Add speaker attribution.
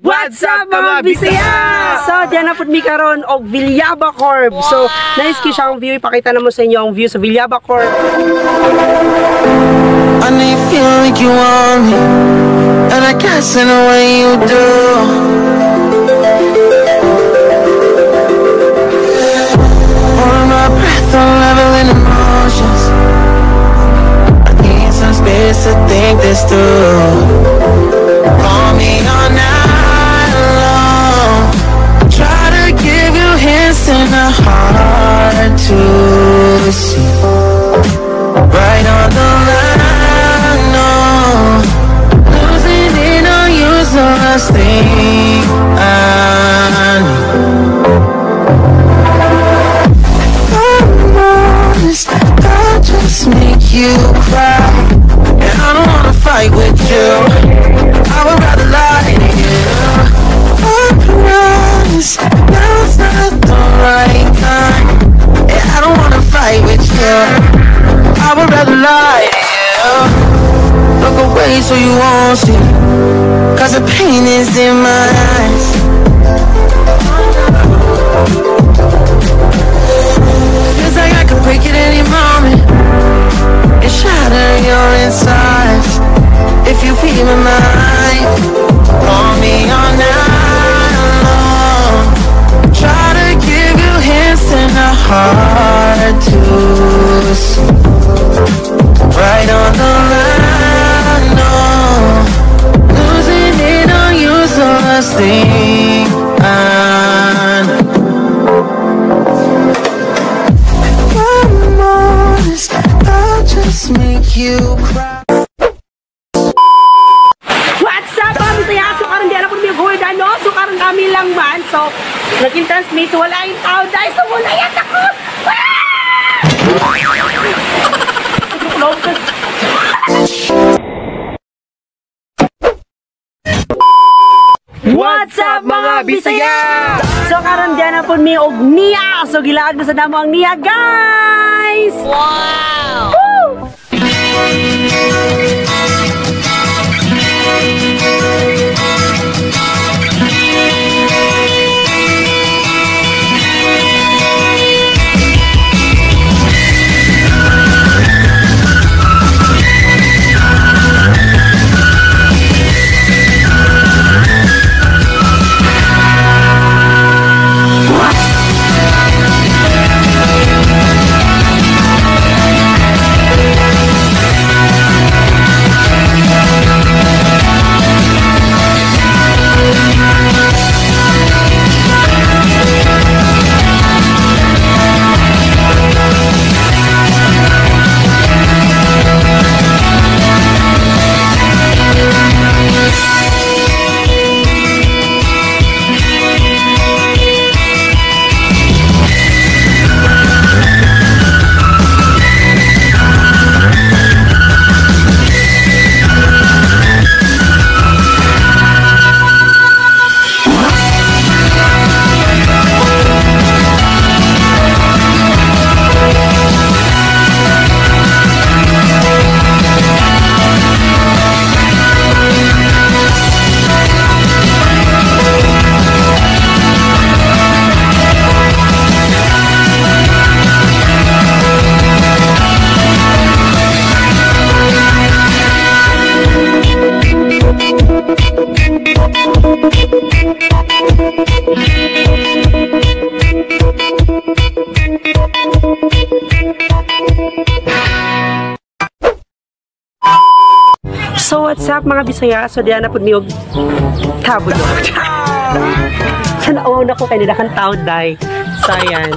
Speaker 1: What's up, mga Bisaya? So, diyan na pud mi karon og Villaba Corp. So, nice kay siya ang view. Ipakita na mo sa inyo ang view sa Villaba Corp.
Speaker 2: I know you feel like you want me, and I guess in a way you do. Holding my breath, unraveling emotions. I need some space to think this through. Call me all night long. Try to give you hints and a hard to see. Right on the line, no. Losing it on you's the last thing I need. If I'm honest, I'll just make you cry. And I don't wanna fight with you. I would rather lie to you. I promise now's not the right time. And I don't wanna fight with you. I would rather lie to you. Look away so you won't see, 'cause the pain is in my eyes. Feels like I could break at any moment and shatter your insides. If you feel my mind, call me all night long. Try to give you hints and a hard to see. Right on the line, no. Losing it on you's the last thing I know. If I'm honest, I'll just make you cry.
Speaker 1: What's up, mga Bisaya? So, karon di na pud mi holiday, no? So, karon kami lang man. So, nag-entrance mi. So, wala yung tao dahil. So, wala yan ako! Ah! What's up, mga Bisaya? So, karon di na pud mi og niya. So, gilaag na sa damo ang niya, guys!
Speaker 3: Wow!
Speaker 1: Woo! So what's up, mga Bisaya? So diyan na pud mi og tabudok. Sana awaw na ko kay nila kang tao day. So ayan.